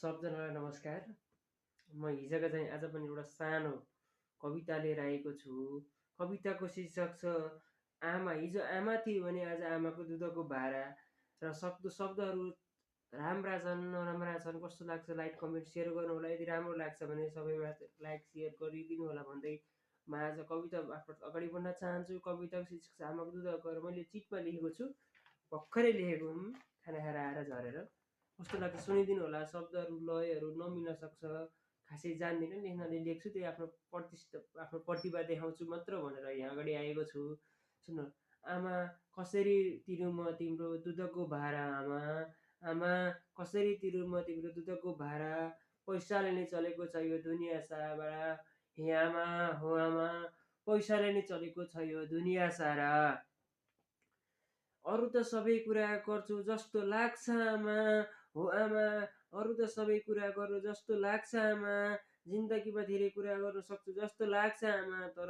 सबजनालाई नमस्कार। म हिजोका चाहिँ आज पनि एउटा सानो कविता लिएर आएको छु। कविताको शीर्षक छ आमा। हिजो आमा थियो भने आज आमाको दुधको भारा। र सक्दो शब्दहरू राम्रा छन् नराम्रा छन् कस्तो लाग्छ लाइक कमेन्ट सेयर गर्नु होला। यदि राम्रो लाग्छ भने सबैमा लाइक सेयर गरिदिनु होला भन्दै म आज कविता मार्फत अगाडि बढ्न चाहन्छु। कविताको शीर्षक छ आमाको दुधको भारा। मैले चिटमा लेखेको छु, भर्खरै लेखेको हुँ, खाना खाएर आएर झरेर। कस्तो लाग्छ सुनिदिनु होला। शब्दहरू लयहरू नमिल्न सक्छ, खासै जान्दिनँ, लेख्नाले लेख्छु, त्यही आफ्नो प्रतिभा देखाउँछु मात्र भनेर यहाँ अगाडि आएको छु। सुन, आमा कसरी तिरौँ म तिम्रो दुधको भारा। आमा आमा कसरी तिरौँ म तिम्रो दुधको भारा। पैसाले नै चलेको छ यो दुनियाँ सारा। हे आमा हो आमा, पैसाले नै चलेको छ यो दुनियाँ सारा। अरू त सबै कुरा गर्छु जस्तो लाग्छ आमा। हो आमा, अरू त सबै कुरा गर्नु जस्तो लाग्छ आमा। जिन्दगीमा धेरै कुरा गर्न सक्छु जस्तो लाग्छ आमा। तर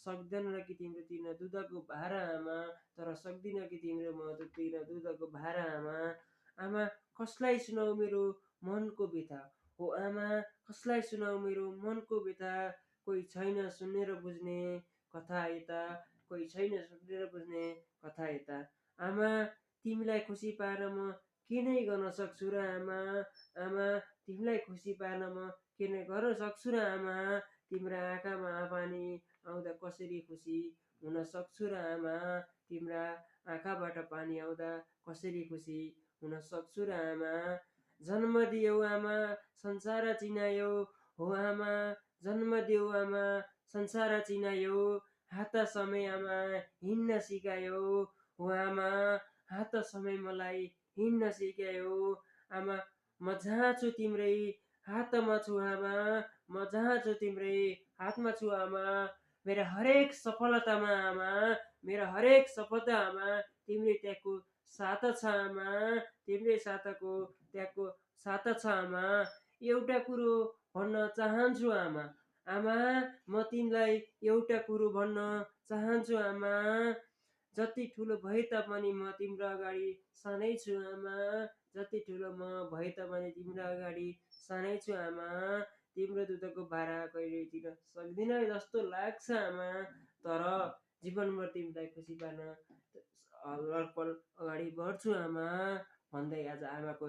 सक्दैन कि तिम्रो तिर्न दुधको भारा आमा। तर सक्दिनँ कि तिम्रो म तिर्न दुधको भारा आमा। आमा कसलाई सुनाऊ मेरो मनको व्यथा। हो आमा कसलाई सुनाऊ मेरो मनको व्यथा। कोही छैन सुनेर बुझ्ने कथा यता। कोही छैन सुनेर बुझ्ने कथा यता। आमा तिमीलाई खुसी पार्न म के नै गर्न सक्छु र आमा। आमा तिमीलाई खुसी पार्न म के नै गर्न सक्छु र आमा। तिम्रा आँखामा पानी आउँदा कसरी खुसी हुन सक्छु र आमा। तिम्रा आँखाबाट पानी आउँदा कसरी खुसी हुन सक्छु र आमा। जन्म दियौ आमा संसार चिनायौ। हो आमा जन्म दियौ आमा संसार चिनायौ। हात समय आमा हिँड्न सिकायौ। हो आमा हात समय मलाई हिँड्न सिकायौ। आमा म जहाँ छु तिम्रै हातमा छु आमा। म जहाँ छु तिम्रै हातमा छु आमा। मेरा हरेक सफलतामा आमा, मेरा हरेक सफलता आमा तिम्रै त्यागको साथ छ आमा। तिम्रै त्यागको साथ छ आमा। एउटा कुरो भन्न चाहन्छु आमा। आमा म तिमीलाई एउटा कुरो भन्न चाहन्छु आमा। जति ठुलो भए तापनि म तिम्रो अगाडि सानै छु आमा। जति ठुलो म भए तापनि तिम्रो अगाडि सानै छु आमा। तिम्रो दुधको भारा कहिले तिर्न सक्दिनँ जस्तो लाग्छ आमा। तर जीवनभर तिमीलाई खुसी पार्न हरपल अगाडि बढ्छु आमा भन्दै आज आमाको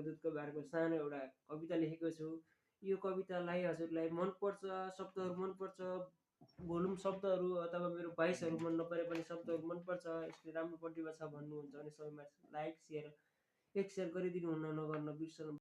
दुधको भाराको सानो एउटा कविता लेखेको छु। यो कवितालाई हजुरलाई मनपर्छ, शब्दहरू मनपर्छ, भोलुम शब्दहरू अथवा मेरो भाइसहरू मन नपरे पनि शब्दहरू मनपर्छ, यसले राम्रो प्रतिभा छ भन्नुहुन्छ भने सबैमा लाइक सेयर एक सेयर गरिदिनु हुन नगर्न बिर्सनु।